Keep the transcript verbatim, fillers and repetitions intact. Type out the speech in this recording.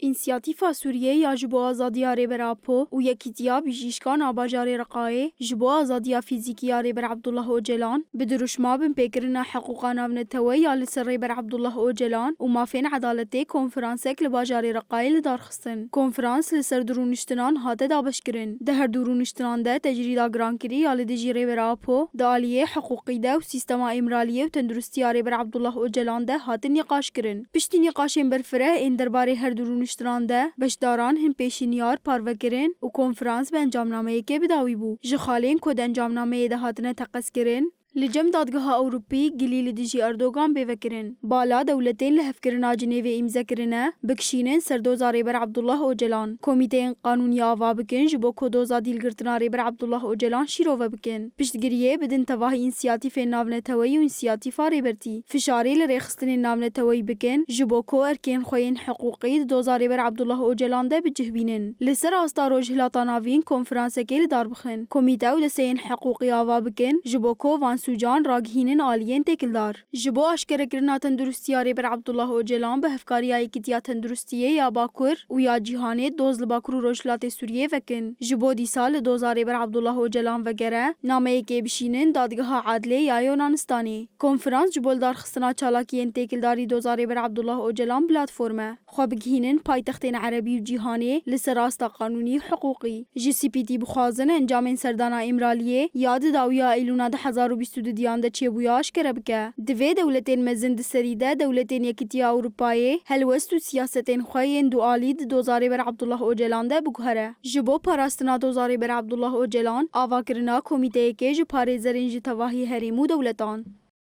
Însiyatîfa Sûriyeyê ya ji bo azadiya Rêber Apo û Yekîtiya Bijîşkan a bajarê Reqayê ji bo azadiya fîzîkî ya Rêber Abdullah Ocalan bi dirûşma binpêkirina hiqûqa navneteweyî ya li ser Rêber Abdullah Ocalan û mafên edaletê konferansek li bajarê Reqayê li dar xistin. Konferans li ser du rûniştinan hate dabeşkirin. Di her du rûniştinan de tecrîda girankirî ya li dijî Rêber Apo di aliyê hiqûqî de û sîstema Îmraliyê û tenduristiya Rêber Abdullah Ocalan de hatin nîqaşkirin. Piştî nîqaşên berfireh ên derbarê her du rûniştinan de beşdaran hin pêşîniyar parve kirin û konferans bi encamnameyekê bi dawî bû. Ji xalên ku di encamnameyê de hatine teqezkirin, li cem Dadgeha Ewropî gilî li dijî Erdogan bê vekirin. Bala dewletên lihevkirina Cinêvê îmze kirine, bikişînin ser doza Rêber Abdullah Ocalan. Komîteyên qanûnî ava bikin ji bo ku doza dîlgirtina Rêber Abdullah Ocalan şîrove bikin. Piştgiriyê bidin tevahî însiyatîfên navneteweyî û însiyatîfa Rêbertî. Fişarê li rêxistinên navneteweyî bikin ji bo ku erkên xwe yên hiqûqî di doza Rêber Abdullah Ocalan de bi cih bînin. Li ser asta Rojhilata Navîn konferansekê li dar bixin. Komîte û desteyên hiqûqî ava bikin ji bo ku van sûcan ragihînin aliyên têkildar. Ji bo aşkerekirina tenduristiya Rêber Abdullah Ocalan bi hevkariya Yekîtiya Tenduristiyê ya Bakur û ya Cîhanê doz li Bakur û Rojhilatê Sûriyê vekin. Ji bo dîsa li doza Rêber Abdullah Ocalan vegere, nameyekê bişînin Dadgeha Adlê ya Yunanistanê. Konferans ji bo lidarxistina çalakiyên têkildarî doza Rêber Abdullah Ocalan platform e. Xwe bigihînin paytextên erebî û cîhanê li ser asta qanûnî û hiqûqî. Ji C P T bixwazin encamên serdana Îmraliyê ya di dawiya Eylûna du hezar û bîst û duyan de çêbûya aşkere bike. Divê dewletên mezin di serî de dewletên Yekîtiya Ewropayê helwest û siyasetên xwe yên dualî di doza Rêber Abdullah Ocalan de biguhere. Ji bo parastina doza Rêber Abdullah Ocalan, avakirina komîteyekê ji parêzerên ji tevahî herêm û dewletan.